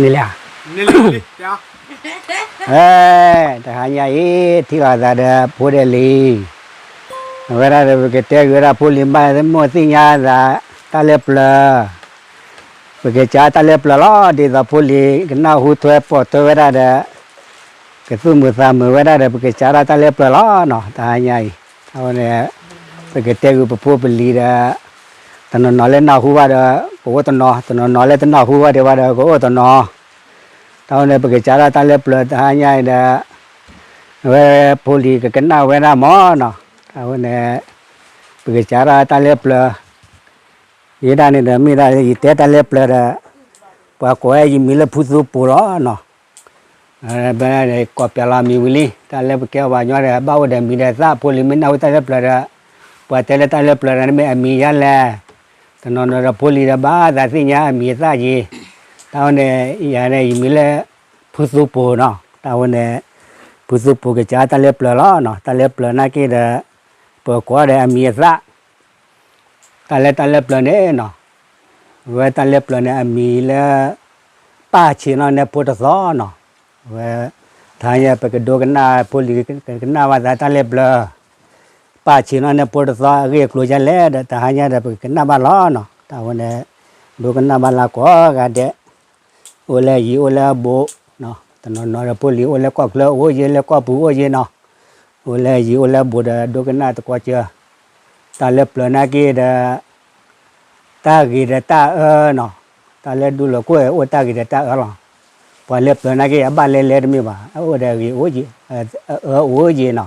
န့ၣ်လံ, အဲ, တဟါညါအံၤ ထံၣ်လိာ်သးဒီးဖိဒဲးလံ, အဝဲဒၣ်ဒီး ပကတဲဂ့ၤဝဲဒၣ်ဖိလံၤဘၣ်မိၢ်သ့ၣ်ညါသး တၢ်လၢပျၢၤ, ပကစးတၢ်လၢပျၢၤလီၤ. ဒ်သိးဖိလံၤကနၢ်ဟူထွဲပိာ်ထွဲဝဲဒၣ်ဒီး ကသူၣ်မုာ်သးမုာ်ဝဲဒၣ်ဒီး ပကစးဒၣ်တၢ်လၢပျၢၤလီၤနီၤ. တဟါညါအံၤ အဝဲန့ၣ် ပကတဲဂ့ၤပဖိပလံၤဒီး တနီၤနီၤလၢနၢ်ဟူဘၣ်ဒီး ကအိၣ်တနီၤ, တနီၤနီၤလၢတနၢ်ဟူဘၣ်ဒံးဘၣ်ဒီး ကအိၣ်တနီၤ. တၢ်ဝဲန့ၣ် ပကစးဒၣ်တၢ်လၢပျၢၤတဟါညါအံၤဒီး အဝဲဖိလံၤကကနၣ်ဝဲဒၣ်မၢ်နီၤ. တၢ်ဝဲန့ၣ် ပကစးဒၣ်တၢ်လၢပျၢၤ ယဲဒၣ်န့ၣ်ဒီး မ့ၢ်ဒၣ်ယတဲတၢ်လၢပျၢၤဒီး ပှၤကိးဝဲယမံၤလၢဖုသူပူၤလီၤနီၤ. ကိးပျးလီၤမံၤဝံၤလံ တၢ်လၢပကဲပှၤကညီဒီး ဘၣ်အိၣ်ဒီးမံၤဒီးသၣ်, ဖိလံၤမ့ၢ်နၢ်ဟူတၢ်လၢပျၢၤဒီး ပှၤတဲလၢတၢ်လၢပျၢၤဒီး မ့ၢ်အမံၤယါလဲၣ်. တနီၤနီၤဒီးဖိလံၤဒီး ဘၣ်သးသ့ၣ်ညါအမံၤအသၣ်က့ၤ. တၢ်ဝဲန့ၣ် ယၤန့ၣ် ယမံၤလၢ ဖုသူပူၤနီၤ. တၢ်ဝဲန့ၣ် ဖုသူပူၤကစးတၢ်လၢပျၢၤလီၤနီၤ. တၢ်လၢပျၢၤနာ်က့ဒီး ပကိးဒီးအမံၤအသၣ် တၢ်လၢတၢ်လၢပျၢၤန့ၣ်နီၤ, အဝဲတၢ်လၢပျၢၤန့ၣ် အမံၤလၢ ပၢ်ဆံးနီၣ်နဲဖိတသီနီၤ. အဝဲ တဟါညါပကဒိကနၣ်ဖိလံၤ ကကနၣ်ဘၣ်သးတၢ်လၢပျၢၤ, ပၢ်ဆံးနီၣ်နဲဖိတသီ အဂ့ၢ်အကျိၤဒ်လဲၣ်ဒီး တဟါညါဒီး ပကကနၣ်ဘၣ်လီၤနီၤ. တၢ်ဝဲန့ၣ် ဒိကနၣ်ဘၣ်လၢကိးဂၤဒဲး အိၣ်လၢယံၤအိၣ်လၢအဘူး, တနီၤနီၤဒီးဖိလံၤအိၣ်လၢကီၢ်ချၢအိၣ်ယ့ၢ် လၢကီၢ်ပူၤအိၣ်ယ့ၢ်နီၤ, အိၣ်လၢယံၤအိၣ်လၢအဘူးဒီး ဒိကနၣ်သကိးစၢၤ, တၢ်လၢပျၢၤနာ်က့ဒီး တၢ်ဂ့ၤဒီးတၢ်အၢနီၤ, တၢ်လၢဒူလိာ်ကွဲၢ်အိၣ်တၢ်ဂ့ၤဒီးတၢ်အၢလီၤ. ပှၤလၢပျၢၤနာ်က့ အဘၣ်လဲၤလဲၤတမ့ၢ်ဘၣ်, အအိၣ်ဒီးအဂ့ၤအိၣ်ယ့ၢ်, အအၢအိၣ်ယ့ၢ်နီၤ.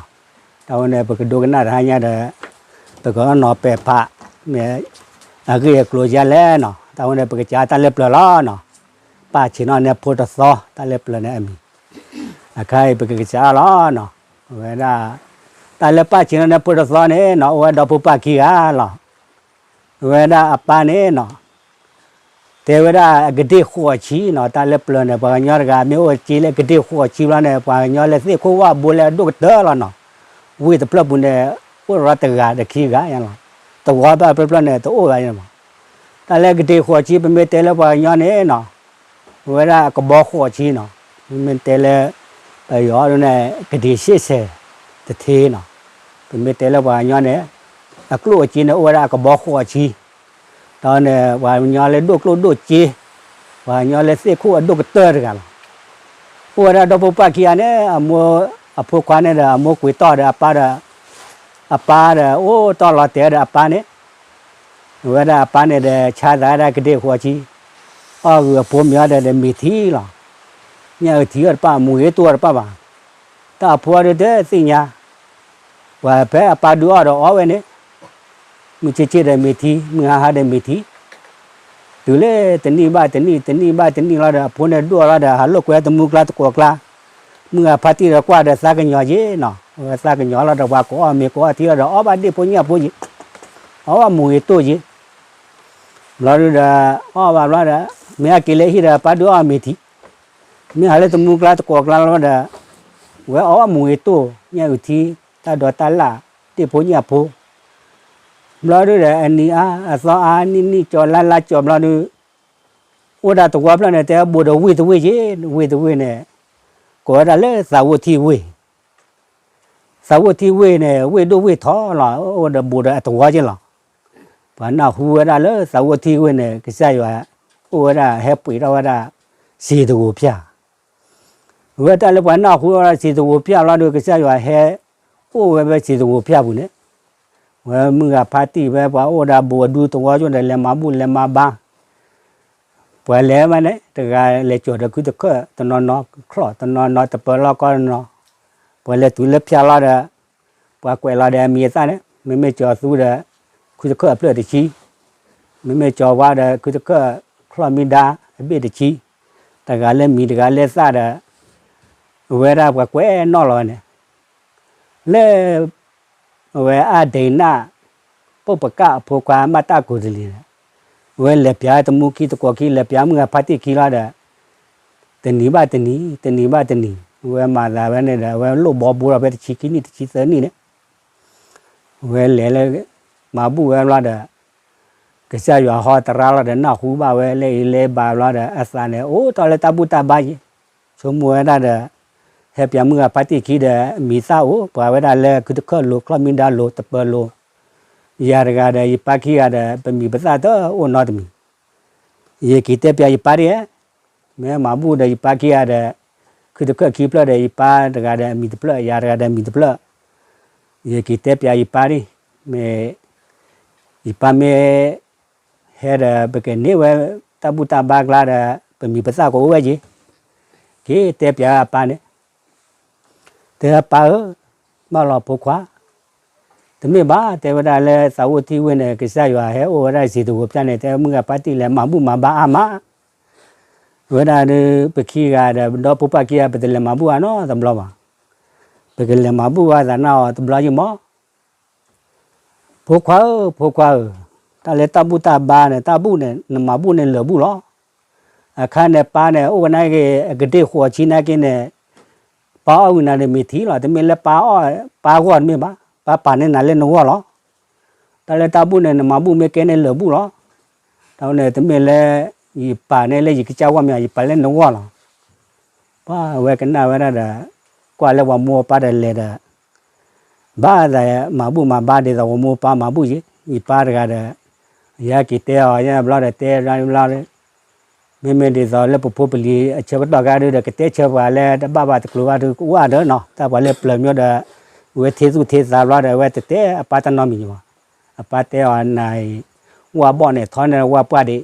တၢ်ဝဲန့ၣ် ပကဒိကနၣ်တဟါညါဒီး ပကအၢၣ်နီၤပဲာ်ဖး မ့ၢ်အဂ့ၢ်အကျိၤဒ်လဲၣ်နီၤ. တၢ်ဝဲန့ၣ် ပကစးတၢ်လၢပျၢၤလီၤနီၤ. ပၢ်ဆံးနီၣ်နဲဖိတသီ တၢ်လၢပျၢၤန့ၣ်အမံၤ, အခါအံၤပကကစးလီၤနီၤ. အဝဲဒၣ် တၢ်လၢပၢ်ဆံးနီၣ်နဲဖိတသီန့ၣ်နီၤ အိၣ်ဝဲဒီဖိပၢ်ခံဂၤလီၤ. အဝဲဒၣ်အပၢ်န့ၣ်နီၤ တဲဝဲဒၣ်အကဒ့ၣ်ဃိးဆံနီၤ, တၢ်လၢပျၢၤန့ၣ် ပှၤကညီတဂၤမ့ၢ်အိၣ်စ့လၢအကဒ့ၣ်ဃိးဆံဘျီန့ၣ် ပှၤကညီလၢသ့ၣ်ခိၣ်ဝၣ်ဘိလၢအဒိၣ်ကတၢၢ်လီၤနီၤ. ဝ့ၢ်တဖျၢၣ်ပူၤန့ၣ် အိၣ်ဒီးတဂၤဒီးခံဂၤညါလီၤ. သဝီဘၣ်ဖျၢၣ်ဖျၢၣ်န့ၣ် တအိၣ်ဘၣ်န့ၣ်မး. တၢ်လၢကဒ့ၣ်ဃိးဆံ ပမ့ၢ်တဲလၢပှၤကညီန့ၣ်နီၤ အိၣ်ဝဲဒၣ်အကဘီဃိးဆံနီၤ. ပမ့ၢ်တဲလၢ ပယီၤဒ်န့ၣ် ကဒ့ၣ်ရှ့ၣ်ဆဲးတထ့နီၤ. ပမ့ၢ်တဲလၢပှၤကညီန့ၣ် အကျိၣ်အစ့န့ၣ် အိၣ်ဝဲဒၣ်အကဘီဃိးဆံ တၢ်န့ၣ် ပှၤကညီလၢဒိၣ်ကျိၣ်ဒိၣ်စ့, ပှၤကညီလၢသ့ၣ်ခိၣ်အဒိၣ်ကတၢၢ်တဂၤလီၤ. အိၣ်ဝဲဒၣ်ဒီဖိပၢ်ခံဂၤန့ၣ် အမိၢ်အဖိခွါန့ၣ်ဒီး အမိၢ်ကွံာ်တီၢ်ဒီးအပၢ်ဒီး အပၢ်ဒီး အိၣ်တီၢ်လီၤတဲာ်ဒီးအပၢ်န့ၣ်, အဝဲဒၣ်အပၢ်န့ၣ်ဒီး ဆါသးဝဲဒၣ်ကဒ့ၣ်ဃိးဆံ, အီၣ်ဂုာ်အဖိမ့ၤအီၤဒီးမ့ၤထံလီၤ. ညၣ်အုၣ်ထံအီၣ်တပၣ် မူၤဂ့ၤတိၢ်အီၣ်တပၣ်ဘၣ်. တၢ်အဖိအီၤဒုးတသ့ၣ်ညါ ပှၤဖဲအပၢ်ဒုးအီၣ်ဒီးအီၣ်ဝဲန့ၣ်, မုၢ်ဆ့ၣ်ဆ့ၣ်ဒီးမ့ၤထံ, မုၢ်ဟါဟါဒီးမ့ၤထံ, တုၤလၢတနံၣ်ဘၣ်တနံၣ် တနံၣ်ဘၣ်တနံၣ်လီၤဒီး အဖိန့ၣ်ဒိၣ်လီၤဒီး ဟးလိာ်ကွဲတမူကျါတကိးကျါ, မုၢ်အဖါတံၢ်ဒီးကွၢ်ဒီးသးကညီၤက့နီၤ, အဝဲသးကညီၤလီၤဒီး ပှၤကအီၣ်မ့ၤကအီၣ်ထံလီၤဒီး အီၣ်ဘၣ်ဒ့ၣ်ဖိညၣ်ဖိက့, အီၣ်ဘၣ်မူၤဂ့ၤတိၢ်က့, ဘျီဒုးဒီး အီၣ်ဘၣ်ဘျီဒီး မ့ၢ်ဟဲက့ၤလၢဟံၣ်ဒီးပၢ်ဒုးအီၣ်မ့ၤထံ မ့ၢ်ဟးလၢတမူကျါတကိးကျါလီၤဒီး ဝဲအီၣ်ဘၣ်မူၤဂ့ၤတိၢ် ညၣ်အုၣ်ထံ တၢ်ဒိးတၢ်လၣ် ဒ့ၣ်ဖိညၣ်ဖိ, ဘျီဒုးဒီး အနံၤအါ အသီအါ နံၣ်နံၣ်ကၠီ လါလါကၠီဘျီဒုး အိၣ်ဒၣ်သဝီဖျၢၣ်န့ၣ် တဲဘိၣ်ဒီးဝ့ၢ်တဝ့ၢ်က့, ဝ့ၢ်တဝ့ၢ်န့ၣ် ကိးဝဲဒၣ်လၢသးဝိထံဝ့ၢ် သးဝိထံဝ့ၢ်န့ၣ် ဝ့ၢ်ဒိၣ်ဝ့ၢ်ထီလီၤ, အိၣ်ဒီးဘိၣ်ဒီးအသဝီက့လီၤ. ပှၤနၢ်ဟူဝဲဒၣ်လၢသးဝိထံဝ့ၢ်န့ၣ် ကစၢ်ယွၤ အိၣ်ဝဲဒၣ်ဟဲပှ့ၤထီၣ်ဝဲဒၣ် စံာ်တဂိၤဖၠၣ်, အဝဲတၢ်လၢပှၤနၢ်ဟူဝဲဒၣ်စံာ်တဂိၤဖၠၣ်လီၤဒီး ကစၢ်ယွၤဟဲ အိၣ်ဝဲဖဲစံာ်တဂိၤဖၠၣ်ပူၤန့ၣ်, ဝဲမုၢ်ဂၤဖါတံၢ်ဖဲပှၤအိၣ်ဒီးဘိၣ်အဒူသဝီက့ဒီး လဲၤမၤဘူၣ်လဲၤမၤဘါ ပှၤလဲၤမးန့ၣ် တဂၤလဲၤကၠီၤဒီးခုတခၢၣ် တနီၤနီၤချီၣ် တနီၤနီၤတပၢၤလီၢ်ကီတနီၤ, ပှၤလဲၤတုၤလၢဖၠၣ်လီၤဒီး ပှၤကွဲးလီၤဒီးအမံၤအသၣ်န့ၣ် မ့မ့ၢ်ကၠီၤသူဒီး ခုတခၢၣ်အဖျၢၣ်တဆံ, မ့မ့ၢ်ကၠီၤဝါဒီး ခုတခၢၣ်ချီၣ်မံဒါအဘ့ၣ်တဆံ, တဂၤလၢမံၤတဂၤလၢသၣ်ဒီး အဝဲဒၣ်ပှၤကွဲးနီၣ်လီၤဝဲန့ၣ် လၢ အဝဲအါဒံးနၢ် ပိၢ်ပကၣ်အဖိခွါမၣ်တၢ်ကူၤတလံၤန့ၣ်, အဝဲလဲၤပျးတမူခံသကိးခံ လဲၤပျးမုၢ်ဂၤဖါတံၢ်ခံလီၤဒီး တနံၤဘၣ်တနံၤ တနံၤဘၣ်တနံၤ အဝဲမၤသးဝဲန့ၣ်ဒီး အဝဲလိၣ်ဘီဘိလီၤဖဲတဆံခံနံၣ်တဆံသၢနံၣ်န့ၣ် အဝဲလဲၤလၢ မၤဘူၣ်ဝဲဘျီဒီး ကစၢ်ယွၤဟီတရါလီၤဒီး နၢ်ဟူဘၣ်ဝဲလၢအံၤလၢဘၣ်ဘျီဒီး အသးန့ၣ် အိၣ်ထီၣ်လၢတၢ်ဘူၣ်တၢ်ဘါယံၤ, ဆိကမိၣ်ဝဲဒၣ်ဒီး ဟဲပၠးမုၢ်ဂၤဖါတံၢ်ခံဒီး အမံၤသၣ်အိၣ် ပှၤဝဲဒၣ်လၢခုတခၢၣ်လိၤ ချီၣ်မံဒါလိၤ တပၢၤလိၤ, ယၤတဂၤဒီး ယပၢ်ခံဂၤဒီး ပမံၤပသၣ်တအိၣ်နီတမံၤ, ယက့ၤတဲပၠးယပၢ်ဒ်ဧါ, မ့ၢ်မၤဘူၣ်ဒီးယပၢ်ခံဂၤဒီး ခုတခၢၣ်ခံဖျၢၣ်ဒီး ယပၢ်တဂၤဒီးအမံၤတဖျၢၣ် ယၤတဂၤဒီးအမံၤတဖျၢၣ်, ယက့ၤတဲပၠးယပၢ်ဒ်, မ့ၢ် ယပၢ်မ့ၢ် ဟဲဒီး ပကန့ၢ်ဝဲတၢ်ဘူၣ်တၢ်ဘါကျါဒီး ပမံၤပသၣ်ကအိၣ်ဝဲက့ၤ, က့ၤတဲပၠးအပၢ်န့ၣ် တဲအပၢ်ဧၢ, ဘၣ်လီၤဖိခွါ, တမ့ၢ်ဘၣ် တဲဝဲဒၣ်လၢသးအိၣ်ထံဝ့ၢ်န့ၣ် ကစၢ်ယွၤဟဲအိၣ်ဝဲဒၣ်စံးတဝီဖၠၣ်န့ၣ် တဲမုၢ်ဂၤဖါတံၢ်လဲၤမၤဘူၣ်မၤဘါအါမး, ဝဲဒၣ်ဒီး ပခံဂၤဒီး ဒီဖိပၢ်ခံဂၤ ပတလဲၤမၤဘူၣ်အါနီတဘျီဘၣ်, ပကလဲၤမၤဘူၣ်ဝဲသးနၢ်အီၤတဘျီယံၤမး ဖိခွါဧၢ, ဖိခွါဧၢ, တၢ်လၢတၢ်ဘူၣ်တၢ်ဘါန့ၣ် တၢ်ဘူၣ်န့ၣ် နမၤဘူၣ်န့ၣ်လၢာ်ဘူၣ်လီၤ. အခါန့ၣ်ပၢ်န့ၣ် အိၣ်ကနၣ်က့ၤ အကဒ့ၣ်ဃိးဆံနာ်က့န့ၣ်, ပၢ်အီၣ်ဝံၤနၤဒီးမ့ၤထံလီၤ. တမ့ၢ်လၢပၢ်အီၣ် ပၢ်ဂီၢ်တမ့ၢ်ဘၣ်, ပၢ်ပာ်န့ၢ်နၤလၢနဂီၢ်လီၤ. တၢ်လၢတၢ်ဘူၣ်န့ၣ် နမၤဘူၣ်မ့ၢ်ကဲန့ၣ်လၢာ်ဘူၣ်လီၤ. တၢ်န့ၣ် တမ့ၢ်လၢ ယပာ်န့ၢ်လၢယကစၢ်ဂီၢ်မ့ၢ် ယပာ်လၢနဂီၢ်လီၤ. ပှၤဝဲကနၣ်ဝဲဒၣ်ဒီး ကွၢ်လၢပှၤမိၢ်ပၢ်ဒီးလဲၤဒီး ဘၣ်သးမၤဘူၣ်မၤဘါဒ်သိးပှၤမိၢ်ပၢ်မၤဘူၣ်ယံၤ, ယပၢ်တဂၤဒီး ယဟဲက့ၤတဲအီၤ ယဘျီဒီးတဲဘျီဒီး မ့မ့ၢ်ဒ်သိးလၢပဖိပလံၤအဆၢကတီၢ်ခါဒုဒီး ကတဲဆၢပှၤလၢတဘၣ်ဘၣ်တကျိၤဘၣ်ဒု ကအိၣ်အါဒီးနီၤ, တၢ်ပှၤလၢပျၢၤမၠိဒီး ဝဲထ့သူၣ်ထ့သးဘျီဒီး ဝဲတတဲအပၢ်တၢ်နီတမံၤဘၣ်. အပၢ်တဲအီၤနၤအံၤ ဝၣ်ဘီၣ်န့ၣ် ထီန့ၢ်ဝၣ်ပှၢ်ဒံး,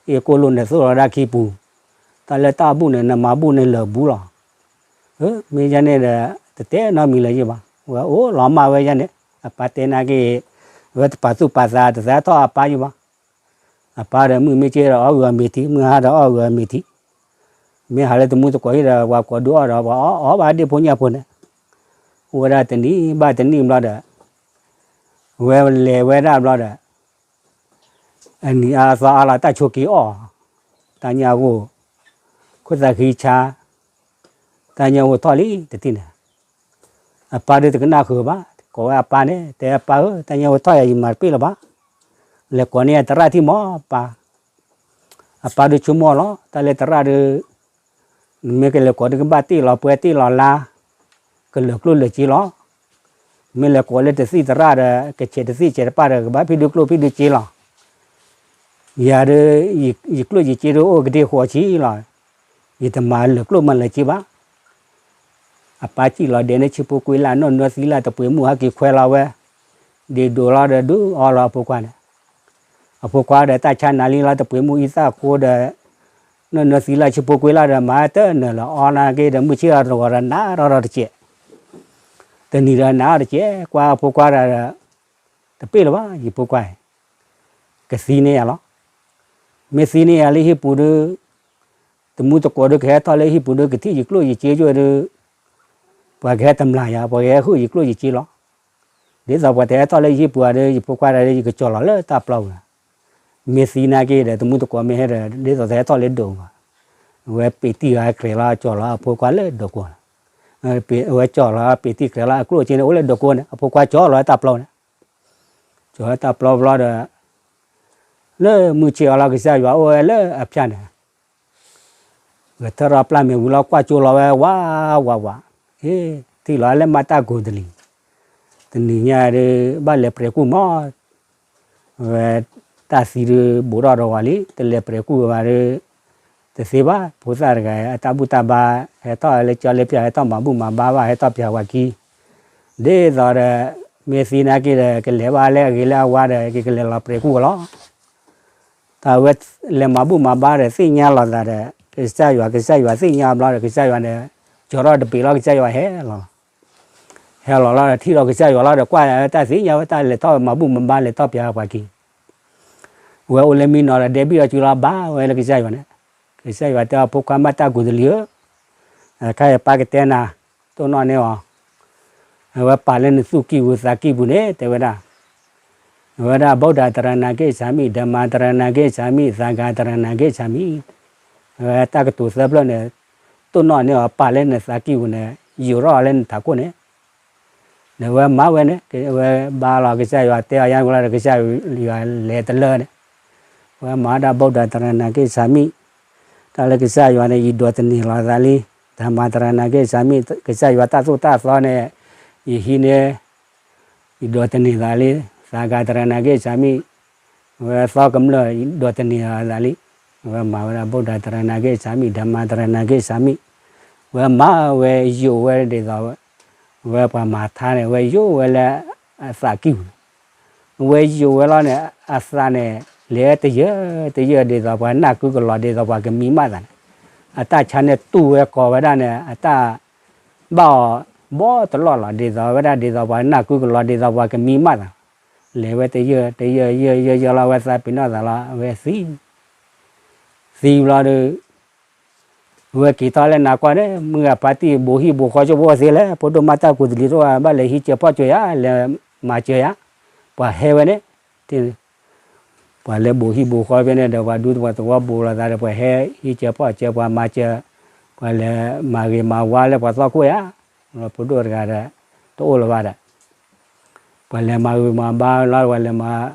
အ့ၣ်ကိၣ်လိၣ်န့ၣ် သိၣ်လီၤဒၣ်ခံပူၤ, တၢ်လၢတၢ်ဘူၣ်န့ၣ် နမၤဘူၣ်န့ၣ်လၢာ်ဘူၣ်လီၤ. မ့ၢ်ယဲန့ၣ်ဒီး တတဲနီတမံၤလၢၤယံၤဘၣ်. ဝဲအိၣ်လီၤမၢ်ဝဲယဲန့ၣ် အပၢ်တဲနာ်က့ ဝဲတပာ်သူၣ်ပာ်သး တသးထီၣ်အပၢ်ယံၤဘၣ်. အပၢ်ဒီးမုၢ်မ့ၢ်က့ဒီးအီၣ်ဂုၤအီၣ်မ့ၤထံ, မုၢ်ဟါဒီးအီၣ်ဂုၤအီၣ်မ့ၤထံ, မ့ၢ်ဟးလၢတမူတကိးဟံၣ်ဒီး ပှၤကိးဒုးအီၣ်ဒီး ပှၤအီၣ်အီၣ်ဘၣ်ဒ့ၣ်ဖိညၣ်ဖိန့ၣ်, အိၣ်ဝဲဒၣ်တနံၤဘၣ်တနံၤဘျီဒီး ဝဲလဲၤဝဲဒၣ်ဘျီဒီး အနံၤအါသီအါလီၤ တၢ်ဆိးက့အီၣ်, တၢ်ညၣ်ဂိၢ်, ခိၣ်သးဃံဆါ, တၢ်ညၣ်ဂိၢ်ထီၣ်လံတထံၣ်န့ၣ်, အပၢ်ဒုးတကနၣ်ဃုာ်ဘၣ်, ကိးဝဲအပၢ်န့ၣ် တဲအပၢ်ဧၢ, တၢ်ညၣ်ဂိၢ်ထီၣ်ယၤ ယမၤတပ့ၢ်လၢၤဘၣ်, လဲၤကိးန့ၢ်သရၣ်ထံၣ်မးပၢ်. အပၢ်ဒုးဆိကမိၣ်လီၤ တၢ်လၢသရၣ်ဒုး နမ့ၢ်ကလဲၤကိးဒုးကဘၣ်တ့ၢ်လီၤပှဲၤတ့ၢ်လီၤလါ, ကလၢာ်ကျိၣ်လၢာ်စ့လီၤ. မ့ၢ်လဲၤကိးလၢတသံၣ်သရၣ်ဒီး ကဆဲးတသံၣ်ဆဲးတပၣ်ဒီး ကဘၣ်ဖံးဒုးကျိၣ်ဖံးဒုးစ့လီၤ. ယၤဒုး ယကျိၣ်ယစ့ဒုးအိၣ်ကဒ့ၣ်ဃိးဆံလီၤ. ယတမၤလၢာ်ကျိၣ်မၤလၢာ်စ့ဘၣ်. အပၢ်စံၣ်လီၤဒဲးန့ၢ်ဆံဖိကွံလၢ် နီၢ်နွဲသံလၢ်တပှ့ၤမုၢ်ဟဲက့ၤခွဲလီၤဝဲ, ဒ့ဒိးလီၤဒီးဒုးအီလီၤအဖိခွါန့ၣ်, အဖိခွါဒီးတၢ်ဆါနၤလံလီၤ တပှ့ၤမုၢ်အံသၣ်ဃိဒီး နီၢ်နွဲသံလၢ်ဆံဖိကွံလၢ်ဒီး မၤတနၢၤလၢၤအီနာ်က့ဒီး မုၢ်ဆ့ၣ်အီၤတဂီၤဒီးနးထီၣ်ထီၣ်တကဲး, တနံၤဒီးနးထီၣ်တကဲး, ကွၢ်အဖိခွါဒီး တပ့ၢ်လၢၤဘၣ် ယဖိခွါအံၤ, ကသံန့ၢ်ယၤလီၤ. မ့ၢ်သံန့ၢ်ယၤလၢဟံၣ်ပူၤဒီး တမူတကိးဒီးကဟဲထီၣ်လၢဟံၣ်ပူၤဒီး ကထံၣ်ယကျိၣ်ယစ့ကၠိဒီး ပှၤကဟဲတမျာ်ယၤ ပှၤကဟဲဟုၣ်ယကျိၣ်ယစ့လီၤ. ဒ်သိးပှၤတဟဲထီၣ်လၢယဟံၣ်ပူၤဧါဒီး ယဖိခွါဒီး ယကကၠီၢ်လီၤလၢတၢ်ပျီပူၤ, မ့ၢ်သံနာ်က့ဒီး တမူတကိးမ့ၢ်ဟဲဒီး ဒ်သိးတဟဲထီၣ်လၢဒိးပူၤဘၣ်. အဝဲပ့းတံၢ်ဂၤကြဲးလီၤ ကၠီၢ်လီၤအဖိခွါလၢဒိးကိးန့ၣ်, အဝဲကၠီၢ်လီၤပ့းတံၢ်ကြဲးလီၤအကျိၣ်စ့န့ၣ် အိၣ်လၢဒိးကိးန့ၣ် အဖိခွါကၠီၢ်လီၤတၢ်ပျီန့ၣ်, ကၠီၢ်လီၤတၢ်ပျီဘျီဒီး လၢမုၢ်ဆ့ၣ်အီၤလီၤ ကစၢ်ယွၤအိၣ်ဝဲလၢအဖၠၣ်န့ၣ် ဂဲၤထၢၣ်ထီၣ်ပျၢ်မ့ၢ်ဝံၤလီၤ ကွၢ်ကၠိလီၤဝဲ ဝးဝးဝး, ဟ့ၣ် ထံၣ်လီၤလၢမၤတၢ်ကိၤတလံၤ, တနံၤညါဒီး ဘၣ်လဲၤပြဲၤကူၣ်မး, ဝဲ တၢ်သံဒုးဘူးထီၣ်ဒီးဝဲလံ တလဲၤပြဲၤကူၣ်ဝဲဘၣ်ဒီး တသ့ဘၣ် ဖိသၣ်တဂၤ အတၢ်ဘူၣ်တၢ်ဘါ ဟဲထီၣ်လၢကၠီလၢပၠၣ် ဟဲထီၣ်မၤဘူၣ်မၤဘါဘၣ် ဟဲထီၣ်ပၠၣ်ဝဲခံ ဒ်သိးဒီး မ့ၢ်သံနာ်က့ဒီး ကလဲၤဘၣ်လၢအဂ့ၤလၢအဝါဒီး ကကလဲၤလီၤပြဲၤကူၣ်ဝဲလီၤ. တၢ်ဝဲလဲၤမၤဘူၣ်မၤဘါဒီး သ့ၣ်ညါလီၤသးဒီး ကစၢ်ယွၤ ကစၢ်ယွၤသ့ၣ်ညါဘျီဒီး ကစၢ်ယွၤန့ၣ် ကၠီထီၣ်တဘ့ၣ်လီၤ ကစၢ်ယွၤဟဲလီၤလီၤ. ဟဲလီၤလီၤဒီး ထံၣ်လီၤကစၢ်ယွၤလီၤဒီး ကွၢ်တၢ်သ့ၣ်ညါဝဲ တၢ်လဲၤထီၣ်မၤဘူၣ်မၤဘါ လဲၤထီၣ်ပၠၣ်ပှၤခံ ဝဲအိၣ်လၢမံနီၤဒီး ဒဲဘံၣ်အီၤစုလီၤ ဘါဝဲလၢကစၢ်ယွၤန့ၣ်, ကစၢ်ယွၤတဲအီၤ ဖိခွါမၤတၢ်ကူၤတလံၤဧၢ, အခါအံၤပၢ်ကတဲနၤ, တိၢ်နီၣ်န့ၢ်အီၤ, အဝဲပာ်လၢနသူၣ်ကံၢ်ပူၤသးကံၢ်ပူၤန့ၣ် တဲဝဲဒၣ်, အဝဲဒၣ် ဗုဒ္ဓ သရဏဂံ ဂচ্ಛာမိ, ဓမ္မ သရဏဂံ ဂচ্ಛာမိ, သံဃ သရဏဂံ ဂচ্ឆာမိ, အဝဲတၢ်ကတိၤသၢဖျၢၣ်န့ၣ် တိၢ်နီၣ်န့ၢ်အီၤ ပာ်လၢနသးကံၢ်ပူၤန့ၣ် ယိးထီၣ်အီၤလၢနထးခိၣ်န့ၣ် ဒီးဝဲမၤဝဲန့ၣ် ဝဲဘါလီၤကစၢ်ယွၤတဲအီၤယါန့ၣ်လီၤဒီး ကစၢ်ယွၤလဲၤတလၢန့ၣ်, ဝဲမၤဝဲဒၣ် ဗုဒ္ဓတရဏဂ့ၢ်ဆာမိ, တၢ်လၢကစၢ်ယွၤန့ၣ် ယဒိးသန့ၤလီၤသးလံ, ဓမ္မတရဏဂ့ၢ်ဆာမိ, ကစၢ်ယွၤတၢ်သိၣ်တၢ်သီန့ၣ် ယဟံးန့ၢ် ယဒိးသန့ၤသးလံ, သံဃာတရဏဂ့ၢ်ဆာမိ, ဝဲသီကမျၢၢ် ယဒိးသန့ၤသးလံ, ဝဲမၤဝဲဒၣ် ဗုဒ္ဓတရဏဂ့ၢ်ဆာမိ, ဓမ္မတရဏဂ့ၢ်ဆာမိ, ဝဲမၤဝဲယိာ်ဝဲဒ်သိး ဝဲပှၤမၤထါန့ၣ် ဝဲယိာ်ဝဲလၢအသးကံၢ်ပူၤန့ၣ်, ဝဲယိာ်ဝဲလီၤန့ၣ် အသးန့ၣ် လဲၤတယၢၢ်တယၢၢ်ဒ်သိးပှၤနၢ်ကုကလီၤ ဒ်သိးပှၤကမံမးသးန့ၣ်, အတၢ်ဆါန့ၣ်တူၢ်ဝဲကိးဝဲဒၣ်န့ၣ် အတၢ်ဘၣ်အီၤဘီတလီၢ်လီၤ, ဒ်သိးဝဲဒၣ်ဒ်သိးပှၤနၢ်ကုကလီၤ ဒ်သိးပှၤကမံမးသး, လဲၤဝဲတယၢၢ်တယၢၢ် ယၢၢ်ယၢၢ်ယၢၢ်လီၤဝဲသးပ့ၤနီၣ်သးလီၤ, အဝဲသံ သံဘျီဒီး ဝဲက့ၤထီၣ်လၢနၤကွၢ်န့ၣ် မုၢ်ဂၤပၢ်တံၢ်ဘိးဟံၣ်ဘိးဃီကၠိဖိအိၣ်သ့လဲၣ်, ဖိဒိၣ်မးတၢ်ကူးတလံၤတအိၣ် ဘၣ်လဲၤဟံးစၢၤဖီၣ်စၢၤယၤ လဲၤမၤစၢၤယၤ, ပှၤဟဲဝဲန့ၣ်, ပှၤလဲၤဘိးဟံၣ်ဘိးဃီဖဲန့ၣ်ဒီး ပှၤဒူသဝီဘိးလိာ်သးဒီး ပှၤဟဲဟံးစၢၤဖီၣ်စၢၤ ပှၤမၤစၢၤ, ပှၤလဲၤမၤဂ့ၤမၤဝါလၢပှၤသီခိၣ်ယၤ, ဖိဒိၣ်တဂၤဒီး တအိၣ်လၢၤဘၣ်ဒီး ပှၤလဲၤမၤဂ့ၤမၤဝါလီၤ ပှၤလဲၤမၤ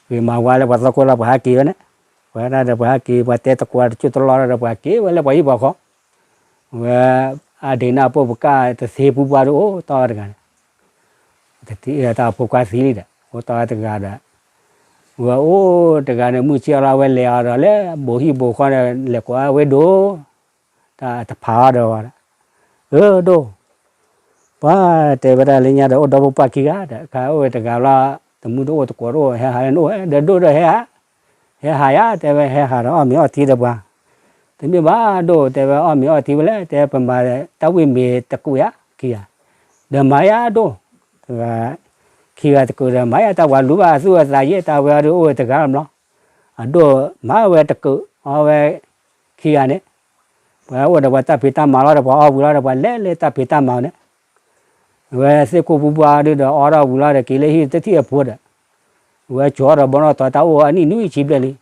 ဂ့ၤမၤဝါလၢပှၤသီခိၣ်လီၤ ပှၤဟးက့ၤဝဲန့ၣ်, ပှၤဒၣ်ဒီးပှၤဟးက့ၤ ပှၤတဲတကိးတကၠိတလီၢ်ဒီး ပှၤက့ၤဝဲလၢပှၤဟံၣ်ပှၤဃီ, ဝဲ အဒ့နၢ်ပိၢ်ပကၢ်တသ့ပူၤပှၤဒီး အိၣ်တီၢ်ဝဲတဂၤန့ၣ်, တထံၣ်တၢ်ဖိခွါသံလံဒီး အိၣ်တီၢ်ဝဲတဂၤဒီး, ဝဲအိၣ်တဂၤန့ၣ် မုၢ်ဆ့ၣ်လီၤဝဲလဲၤအီၤဒီးလၢဘိးဟံၣ်ဘိးဃီန့ၣ် လဲၤကိးဝဲဒိၣ် တၢ်တဖးအီၤဒီးဝဲဒီး, အၢ ဒိၣ်, ပှၤတဲဝဲဒၣ်လၢညါဒီး အိၣ်ဒီဖိပၢ်ခံဂၤဒီး ခါအိၣ်ဝဲတဂၤလီၤ, တမုၢ်တအိၣ်တကိးတအိၣ် ဟဲဟးလၢနအိၣ်ဝဲ ဒီးဒိၣ်ဒီးဟဲဟး, ဟဲဟးယၤ တဲဝဲ ဟဲဟးဒီးအီၣ်မ့ၤအီထံဒီးပှၤ, တမ့ၢ်ဘၣ်ဒိၣ် တဲဝဲ အီၣ်မ့ၤအီထံဝဲလဲၣ် တဲပမၤတၢ်ဝံၣ်မ့ၤတကိးယၤခံဂၤ, ဒီးမၤယၤဒိၣ်, ခံဂၤတကိးဒီး မၤယၤတၢ်ဝဲလူၤဘၣ်အသူၣ်အသးယဲ တၢ်ဝဲအီၤဒီးအိၣ်ဝဲတဂၤလီၤမး, အဒိၣ်မၤဝဲတကိး အီဝဲခံဂၤန့ၣ်, ပှၤအိၣ်ဒီးပှၤတၢ်ဖံးတၢ်မၤလီၤဒီး ပှၤအီၣ်ဝံၤလီၤဒီး ပှၤလဲၤလၢတၢ်ဖံးတၢ်မၤန့ၣ်, ဝဲသ့ၣ်ခိၣ်ပူၤပှၤဒုဒီး အီဒီးဝံၤလီၤဒီး က့ၤလၢဟံၣ်တထံၣ်အဖိဒီး, ဝဲကၠီဒီးဘီနီၣ်ထီၣ်တၢ်အိၣ်အနံၣ်နွံဆံဘျဲၣ်လံ,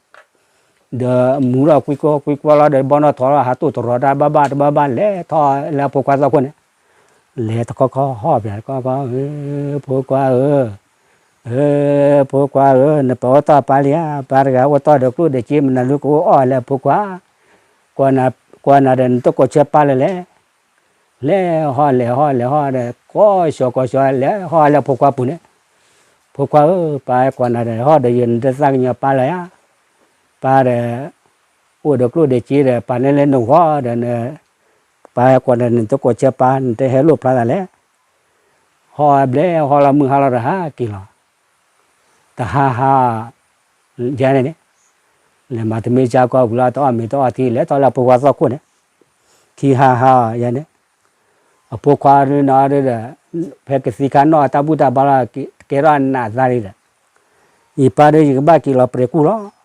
ဒီးမူဒီးကွံကွီကွံကွီလီၤဒီး ဘီနီၣ်ထီၣ်လီၤ ဟးတိၢ်တရီၤတၢ်ဘၣ်ဘၣ်တဘၣ်ဘၣ် လဲၤထီၣ်လၢအဖိခွါသီခိၣ်န့ၣ်, လဲၤတခီခီဟီၣ်ပၠးတခီခီ, ဖိခွါဧၢ, ဖိခွါဧၢ, နပၢ်အိၣ်တီၢ်ပၢ်လံဧါ, ပၢ်တဂၤအိၣ်တီၢ်ဒီးကျိၣ်ဒီးစ့ မနုၤလၢကအိၣ်အီၣ်လၢအဖိခွါ, ကွၢ်နၤဒီးနတကိးဆၢပၢ်လၢၤလဲၣ်, လဲၤဟီၣ်လဲၤဟီၣ်လဲၤဟီၣ်ဒီး ကိးဆှီကိးဆှီလဲၤဟီၣ်လၢအဖိခွါပူၤန့ၣ်, ဖိခွါဧၢ, ပၢ်ကွၢ်နၤဒီးဟီၣ်ဒီးယဲ နတသးကညီၤပၢ်လၢၤဧါ, ပၢ်ဒီး အိၣ်ဒီးကျိၣ်ဒီးစ့ဒီး ပာ်န့ၢ်လၢနဂီၢ်ဒီး ပၢ်ကွၢ်နၤဒီးနတကိးဆၢပၢ် နတဟဲလိၣ်ဖျါသးလဲၣ်, ဟီၣ်ဘျဲဟီၣ်လီၤမုၢ်ဟါလီၤဒီးဟးက့ၤလီၤ, တဟါဟါ ယၤန့ၣ်န့ၣ်, လဲၤမၤတမ့ၢ်ကၢကီၢ်ဝံၤလီၤ တအီၣ်မ့ၤတအီၣ်ထံ လဲၤထီၣ်လၢအဖိခွါသီခိၣ်န့ၣ်, ခံဟါဟါယၤန့ၣ်, အဖိခွါဒုနီၤဒုဒီး ဖဲကသံခါနီၣ်အတၢ်ဘူၣ်တၢ်ဘါလီၤ ကဲထီၣ်အနးသးလံဒီး, ယပၢ်ဒီး ယကဘၣ်က့ၤလီၤပြဲၤကူၣ်လီၤ.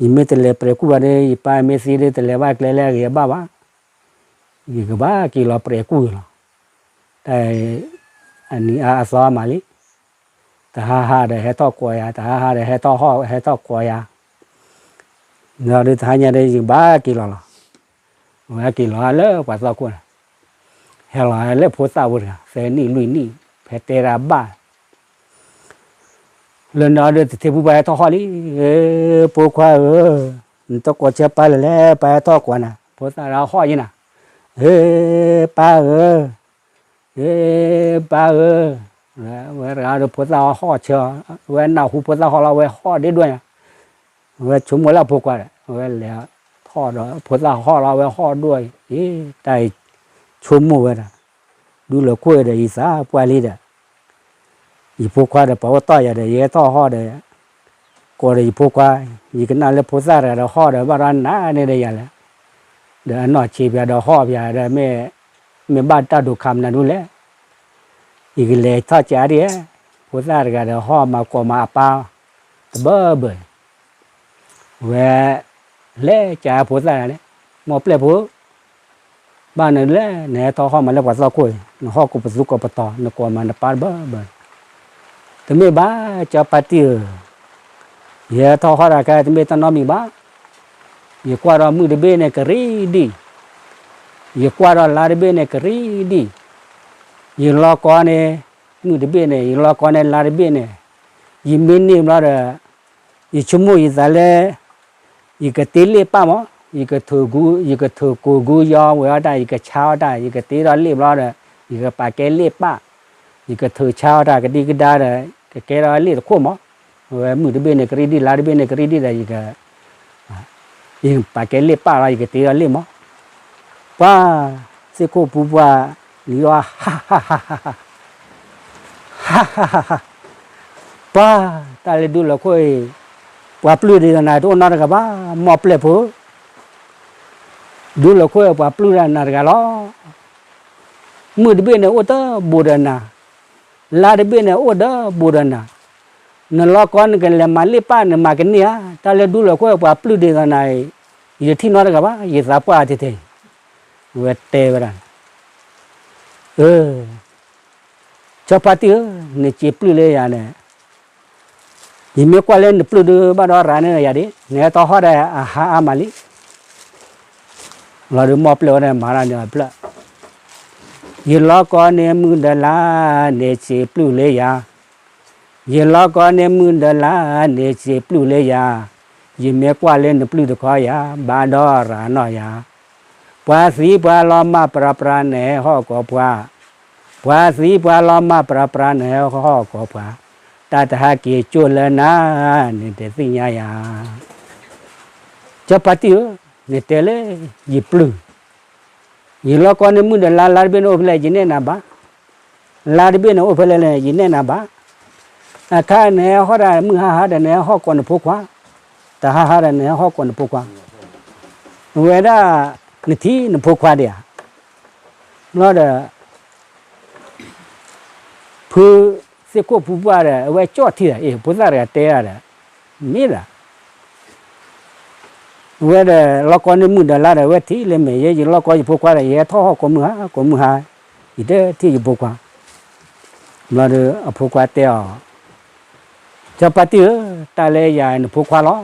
ယမ့ၢ်တလဲၤပြဲၤကူၣ်ဘၣ်ဒီး ယပၢ်မ့ၢ်သံဒီး တလဲၤဘၣ်ကျဲလၢအဂ့ၤအဘၣ်ဘၣ်. ယကဘၣ်က့ၤလီၤပြဲၤကူၣ်လီၤ. တၢ် အနံၤအါအသီမးလံ. တဟါဟါဒီးဟဲထီၣ်ကိးယၤ, တဟါဟါဒီးဟဲထီၣ်ဟီၣ် ဟဲထီၣ်ကိးယၤ. ဒီးတဟါညါဒီး ယကဘၣ်က့ၤလီၤလီၤ. ဝဲက့ၤလီၤလၢပှၤသီခိၣ်န့ၣ်, ဟဲလီၤလၢဖိသၣ်ဖိတဂၤ သၢနံၣ်လွံၢ်နံၣ်, ဖဲတဲတၢ်ဘၣ် လၢနီၤဒီးတထံၣ်ဘူၣ်ဘၣ်ဟဲထီၣ်ဟီၣ်လံ. ဧၢ, ဖိခွါဧၢ, နတကိးဆၢပၢ်လၢၤလဲၣ်, ပၢ်ဟဲထီၣ်ကိးနၤ. ဖိသၣ်ဒီးဟီၣ်ယဲနၤ. ဧၢ, ပၢ်ဧၢ, ဧၢ, ပၢ်ဧၢ. ဝဲတဂၤဒီးဖိသၣ်ဟီၣ်ဆၢ, ဝဲနၢ်ဟူဖိသၣ်ဟီၣ်လီၤ ဝဲဟီၣ်ဒ့ဒိၣ်ညါ. ဝဲဆိကမိၣ်လၢအဖိခွါဒီး ဝဲလဲၤထီၣ်ဒီးဖိသၣ်ဟီၣ်လီၤ ဝဲဟီၣ်ဒိၣ်အံၤ, တၢ်အံၤဆိကမိၣ်ဝဲဒၣ်, ဒူလၢခိၣ်ဒီး ယသးပှၢ်လံဒီး ယဖိခွါဒီး ပှၤအိၣ်တီၢ်ယၤဒီး ယဟဲထီၣ်ဟီၣ်ဒီး ကိးဒီးယဖိခွါ, ယကနၣ်လၢဖိသၣ်တဂၤဒီးဟီၣ်ဒီး ဘၣ်ဒီးနးန့ၢ်ဒီးယၤလဲၣ်. ဒီးအနီၢ်ဆံးပၠးဒီးဟီၣ်ပၠးဒီး မ့ၢ်ဘၣ်တၢ်ဒိးခးမနုၤဒုလဲၣ်. ယကလဲၤထီၣ်ကးဒ်ဧါ. ဖိသၣ်တဂၤဒီးဟီၣ်မၤကိးမၤအပၢ် တဘၢဘၢ ဝဲလဲၤကးဖိသၣ်တဂၤန့ၣ်, မ်ပျဲၢ်ဖိ, ဘၣ်နလဲၣ် နဟဲထီၣ်ဟီၣ်မၤလၢပှၤသီခိၣ်အံၤ, နဟီၣ်ကိးပသူကိးပတီၤ နကိးမၤနပၢ်တဘၢဘၢ. တမ့ၢ်ဘၣ် ကၠီပၢ်တံၢ်ဧၢ, ယဟဲထီၣ်ဟီၣ်တၢ်ခဲ တမ့ၢ်တၢ်နီတမံၤဘၣ်. ယကွၢ်ဒီးမုၢ်တဘ့ၣ်န့ၣ်ကရံၣ်ဒံၣ်, ယကွၢ်ဒီးလါတဘ့ၣ်န့ၣ်ကရံၣ်ဒံၣ်, ယလီၢ်ကီန့ၣ် မုၢ်တဘ့ၣ်န့ၣ် ယလီၢ်ကီန့ၣ် လါတဘ့ၣ်န့ၣ်, ယမ့ၢ်န့ၢ်ဘျီဒီး ယဆိကမိၣ်ယသးလၢ ယကတ့လ့ၣ်ပၣ်မး, ယကထုးကူ, ယကထုးကိးကူယီဝဲအီၣ်တၢ်, ယကဆါအီၣ်တၢ်, ယကတ့ထီၣ်လ့ၣ်ဘျီဒီး ယကပာ်ကဲလ့ၣ်ပၣ်, ယကထုးဆါအီၣ်တၢ်ကဒံကဒါဒီး ကကဲထီၣ်လ့ၣ်တခိၣ်မး, အဝဲမုၢ်တဘ့ၣ်န့ၣ်ကရံၣ်ဒံၣ် လါတဘ့ၣ်န့ၣ်ကရံၣ်ဒံၣ်ဒီး ယက ယပာ်ကဲလ့ၣ်ပၣ်လီၤ ယကတ့ထီၣ်လ့ၣ်မး, ပှၤ သ့ၣ်ခိၣ်ပူၤပှၢ် လံၤအီၤ ဟးဟးဟးဟး ဟးဟးဟးဟး, ပှၤ တၢ်လၢဒူလၢၢ်ခိၣ်အံၤ ပှၤပျုၢ်ဒ်သိးနၤတအိၣ်နီတဂၤဘၣ်, မီၢ်ပျဲၢ်ဖိ ဒူလၢၢ်ခိၣ်အံၤ ပှၤပျုၢ်ဒၣ်နၤတဂၤလီၤ. မုၢ်တဘ့ၣ်န့ၣ်အိၣ်တဘိဒီးနၤ, လါတဘ့ၣ်န့ၣ်အိၣ်တဘိဒီးနၤ, နလီၢ်ကီနကလဲၤမၤလ့ၣ်ပၣ်နမၤကန့ၢ်ဧါ, တၢ်လၢဒူလၢၢ်ခိၣ်အံၤ ပှၤပျုၢ်ဒ်သိးနၤအံၤ ယတထံၣ်နီတဂၤဘၣ်, ယသးပှၢ်ထဲထဲအံၤ, ဝဲတဲဝဲဒၣ်, အၢ စီၤပၤတံၢ်ဧၢ, နစံးပျုၢ်လၢယၤန့ၣ်, ယမ့ၢ်ကွၢ်လၢနပျုၢ်ဒုးဘၣ်ဒီးရၤန့ၢ်ယၤဒၣ်, နဟဲထီၣ်ဟီၣ်ဒီးအဟါအါမးလံ. လီၤဒုးမီၢ်ပျဲၢ်ဝဲန့ၣ်မၤတၢ်န့ၣ်အဖျၢၣ်, ယလီၢ်ကီန့ၣ်မုၢ်ဒီးလါ, နစံးပျုၢ်လၢယၤ, ယလီၢ်ကီန့ၣ်မုၢ်ဒီးလါ, နစံးပျုၢ်လၢယၤ, ယမ့ၢ်ကွၢ်လၢနပျုၢ်တခီယၤ, ဘၣ်ဒီးရၤနီၢ်ယၤ ပှၤသံပှၤလီၤမၢ်ပြးပြး နဟဲဟီၣ်ကိးပှၤ, ပှၤသံပှၤလီၤမၢ်ပြးပြး နဟဲဟီၣ်ကိးပှၤ, တၢ်တဟဲက့ၤကၠိၣ်လၢနၤ, နတသ့ၣ်ညါယၤ. စီၤပၤတံၢ်ဧၢ, နတဲလၢယပျုၢ်, ယလီၢ်ကီန့ၣ်မုၢ်ဒီးလါ, လါတဘ့ၣ်န့ၣ်အိၣ်ဖဲလဲၣ် ယနဲၣ်နၤဘၣ်, လါတဘ့ၣ်န့ၣ်အိၣ်ဖဲလဲၣ်န့ၣ် ယနဲၣ်နၤဘၣ်. အခါနဟဲဟီၣ်တၢ်မုၢ်ဟါဟါဒီး နဟဲဟီၣ်ကိးနဖိခွါ, တဟါဟါဒီး နဟဲဟီၣ်ကိးနဖိခွါ, အဝဲဒၣ် နထံၣ်နဖိခွါဒံးဧါ. ဘျီဒီး ဖုသ့ၣ်ခိၣ်ဖုပှၢ်ဒီး အဝဲကၠီၣ်ထံဒီး အ့ၣ် ဖိသၣ်တဂၤတဲဒၣ်ဒီး မ့ၢ်ဒၣ် အဝဲဒီးလီၢ်ကီန့ၢ်မုၢ်ဒီးလါဒီး အဝဲထံၣ်လၢမဲာ်ယဲ ယလီၢ်ကီယဖိခွါဒီး ယဟဲထီၣ်ဟီၣ်ကိးမုၢ်ဟါ ကိးမုၢ်ဟါ, ယတထံၣ်ယဖိခွါ. ဘျီဒီးအဖိခွါတဲအီၤ, စီၤပၤတံၢ်ဧၢ, တၢ်လၢယၤနဖိခွါလီၤ.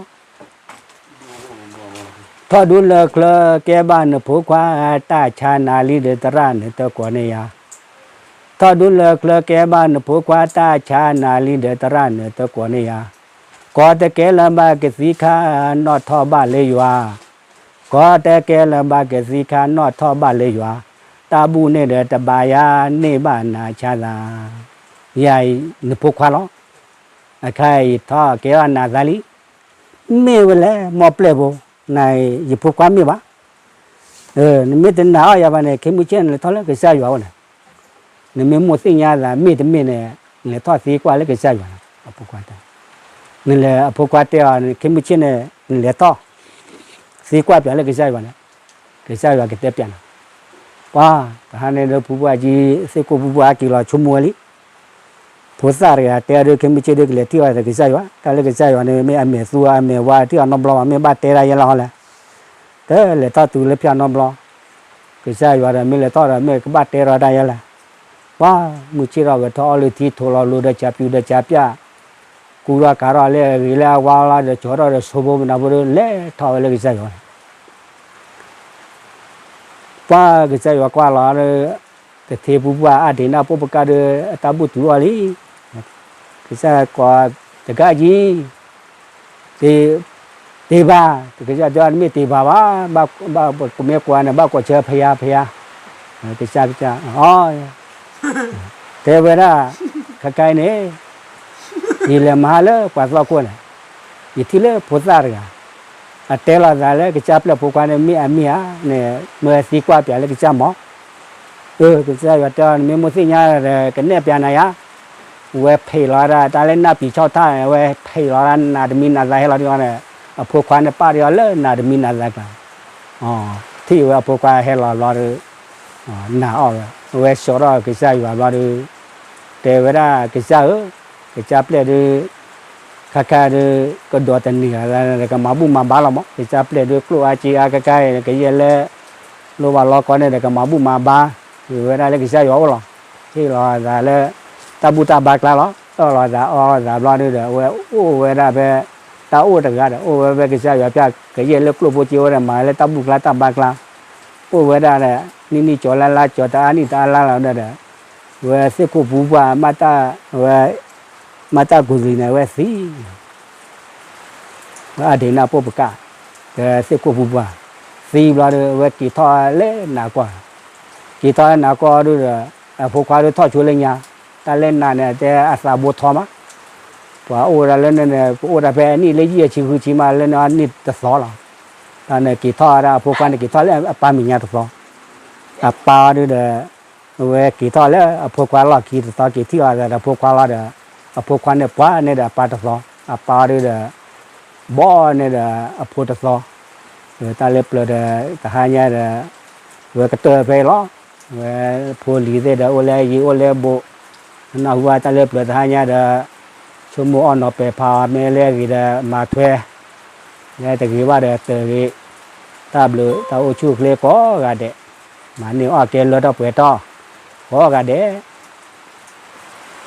ထီၣ်ဒူလၢချၢကဲဘၣ်နဖိခွါ, တၢ်ဆါနၤလံဒီးသရၣ်နတကိးန့ၢ်ယၤ. ထီၣ်ဒူလၢချၢကဲဘၣ်နဖိခွါ, တၢ်ဆါနၤလံဒီးသရၣ်နတကိးန့ၢ်ယၤ. ကီတကဲလၢၤဘၣ်ကသံခါ, နီၣ်ထီၣ်ဘၣ်လၢယွၤ. ကီတကဲလၢၤဘၣ်ကသံခါ, နီၣ်ထီၣ်ဘၣ်လၢယွၤ. တၢ်ဘူၣ်န့ၣ်ဒီးတဘၣ်ယၤ, န့ၢ်ဘၣ်နၤဆါသး. ယၤနဖိခွါလီၤ. အခါအံၤထီၣ်ကဲထီၣ်နၤသးလံ. မ့ၢ်ဝဲလဲၣ် မီၢ်ပျဲၢ်ဖိ, နၤအံၤယဖိခွါမ့ၢ်ဘၣ်. နမ့ၢ်တနာ်အီၤယၤဘၣ်န့ၣ် ခဲမုၢ်ဆ့ၣ်န့ၣ် လဲၤထီၣ်လၢကစၢ်ယွၤအိၣ်န့ၣ်, နမ့ၢ်မိၣ်သ့ၣ်ညါသးမ့ၢ်တမ့ၢ်န့ၣ်, နလဲၤထီၣ်သံကွၢ်လၢကစၢ်ယွၤန့ၣ် အဖိခွါတဲ. နလဲၤ အဖိခွါတဲအီၤ ခဲမုၢ်ဆ့ၣ်န့ၣ် နလဲၤထီၣ် သံကွၢ်ပၠးလၢကစၢ်ယွၤန့ၣ်, ကစၢ်ယွၤကတဲပၠးနၤ. ပှၤ တဟါန့ၣ်ဒီးဖုပှၢ်ကံ သ့ၣ်ခိၣ်ဖုပှၢ်ကံလီၤဆိကမိၣ်ဝဲလံ. ဖိသၣ်တဂၤတဲအီၤဒီး ခဲမုၢ်ဆ့ၣ်ဒီးကလဲၤထံၣ်အီၤဒီးကစၢ်ယွၤ, တၢ်လၢကစၢ်ယွၤန့ၣ် မ့ၢ်အမဲာ်သူအမဲာ်ဝါထံၣ်အီၤနီတဘျီဘၣ်, မ့ၢ်ဘၣ်တဲဒၣ်ယဲလၢဟီလဲၣ်. တလဲၤထီၣ်တုၤလၢဖၠၣ်နီတဘျီ, ကစၢ်ယွၤဒီးမ့ၢ်လဲၤထီၣ်ဒီးမ့ၢ်ကဘၣ်တဲထီၣ်တၢ်ယဲလဲၣ်. ပှၤ မုၢ်ဆ့ၣ်ထီၣ်ဂဲၤထီၣ်အီလုၢ်ထံ ထိးလီၤလိၤဒီးကၠးပျုၤဒီးကၠးပျၢ်, ကူထီၣ်ကၤထီၣ်လၢအဂ့ၤလၢအဝါလီၤဒီး ကၠီထီၣ်ဒီးဆိဖိမနၤဖိဒီး လဲၤထီၣ်ဝဲလၢကစၢ်ယွၤန့ၣ် ပှၤကစၢ်ယွၤကွၢ်လီၤဒီး ကထ့ဖုပှၢ်အါဒံးနၢ်ပိာ်ပကၢ်ဒီး အတၢ်ဘူၣ်တုၤအီၤလံ. ကစၢ်ကိးတဂၤကံ, တ့ၢ်ဘၣ်, ကစၢ်တဲအီၤ နမ့ၢ်တ့ၢ်ဘၣ်ဘၣ်, ဘၣ်ကမ့ၢ်ကွၢ်န့ၣ် ဘၣ်ကိးဆၢဖယါဖယါ, ကစၢ်ကစၢ်, တဲဝဲဒၣ်, ခဲခါအံၤန့ၣ် ယလဲၤမၤဟါလၢပှၤသီခိၣ်န့ၣ်, ယထံၣ်လၢဖိသၣ်တဂၤ, အတဲလီၤသးလၢကစၢ်ပျဲၢ်ဖိခွါန့ၣ် မ့ၢ်အမ့ၢ်ဧါန့ၣ် မ့ၢ်သံကွၢ်ပၠးလၢကစၢ်မး. အၢ ကစၢ်ယွၤတဲအီၤ နမ့ၢ်မိၣ်သ့ၣ်ညါဒီး ကနဲၣ်ပၠးနၤယါ. ဝဲဖံးလီၤဒၣ် တၢ်လၢနၢ်ပံာ်ဆီၣ်ထၣ်န့ၣ် ဝဲဖံးလီၤဒၣ် နးတမံၤနးသးဟဲလီၤဒံးအီၤန့ၣ်, အဖိခွါန့ၣ်ပာ်ဒံးအီၤလၢနးတမံၤနးသးကျါ ထံၣ်ဝဲအဖိခွါဟဲလီၤဘျီဒီး နာ်အီၤဝဲ, အဝဲစိာ်ထီၣ်ကစၢ်ယွၤဘျီဒီး တဲဝဲဒၣ်ကစၢ်ဧၢ, ကစၢ်ပျဲၢ်ဒုး ခါခါဒုး ကဒိးတန့ၢ်လၢၤ ကမၤဘူၣ်မၤဘါလီၤမး, ကစၢ်ပျဲၢ်ဒုး ကျိၣ်အါစ့အါခါခါအံၤ ကယဲၢ်လၢ လိၣ်ဘၣ်လီၢ်ကီန့ၣ်ဒီး ကမၤဘူၣ်မၤဘါ, ဝံၤဝဲဒၣ်လၢကစၢ်ယွၤအိၣ်လီၤ. ဟ့ၣ်လီၤသးလၢ တၢ်ဘူၣ်တၢ်ဘါကျါလီၤ. အၢၣ်လီၤသးအီလီၤသးဘျီဒုးဒီး အဝဲအိၣ်ဝဲဒၣ်ဖဲ တၢ်အိၣ်တဂၤဒီး အိၣ်ဝဲဖဲကစၢ်ယွၤဖၠၣ် ကယဲၢ်လၢကျိၣ်ဖိစ့ဝဲဒီး မၤလၢတၢ်ဘူၣ်ကျါတၢ်ဘါကျါ, အိၣ်ဝဲဒၣ်ဒီး နံၣ်နံၣ်ကၠီၤလါလါကၠီၤ တအါနံၣ်တအါလါလီၤဒီး ဝဲသ့ၣ်ခိၣ်ပူၤပှၢ် ဝဲ မၤတၢ်ကူၣ်လံၤန့ၣ် ဝဲသံ ဝဲအဒ့ၣ်နၢ်ပိၢ်ပကး ဒီးသ့ၣ်ခိၣ်ပူၤပှၢ် သံဘျီဒီး ဝဲက့ၤထီၣ်လၢနးကီၢ်, က့ၤထီၣ်လၢနးကီၢ်ဒုဒီး အဖိခွါဒုးထီၣ်ဆိလၢညါ, တၢ်လၢနးန့ၣ် တဲအသးဘိထီမး, ပှၤအိၣ်ဝဲဒၣ်လၢန့ၣ်န့ၣ် ကအိၣ်ဒၣ်ဖဲအနံၣ်လၢယဲၢ်ဆံဃုဆံမး လၢန့ၣ်အနံၣ်တသီလီၤ. တၢ်န့ၣ်က့ၤထီၣ်ဝဲဒၣ် အဖိခွါန့ၣ်က့ၤထီၣ်လၢအပၢ်မဲာ်ညါတသီ, အပၢ်ဒုဒီး ဝဲက့ၤထီၣ်လၢအဖိခွါလီၢ်ခံတသီ က့ၤထံၣ်အီၤဒီးအဖိခွါလီၤဒီး အဖိခွါန့ၣ်ပှၤန့ၣ်ဒီးအပၢ်တသီ, အပၢ်ဒုဒီး ဘီန့ၣ်ဒီးအဖိတသီ, တၢ်လၢပျၢၤဒီး တဟါညါဒီး ဝဲကတၢၢ်ဖဲအံၤလီၤ. ဝဲဖိလံၤသ့ၣ်ဒီးအိၣ်လၢယံၤအိၣ်လၢဘူး, နၢ်ဟူဘၣ်တၢ်လၢပျၢၤတဟါညါဒီး ဆိကမိၣ်အီၣ်နီၤပဲာ်ဖးအီၤ မ့ၢ်လၢအဂ့ၤဒီးမၤထွဲ, လၢတဂ့ၤဘၣ်ဒီးတၢၢ်ဂ့ၤ, တၢ်ဘျုးတၢ်အိၣ်ဆူၣ်အိၣ်ချ့ကိးဂၤဒဲး, မၤန့ၢ်အီၣ်ကဲလၢထီၣ်ပှဲၤထီၣ် ကိးဂၤဒဲး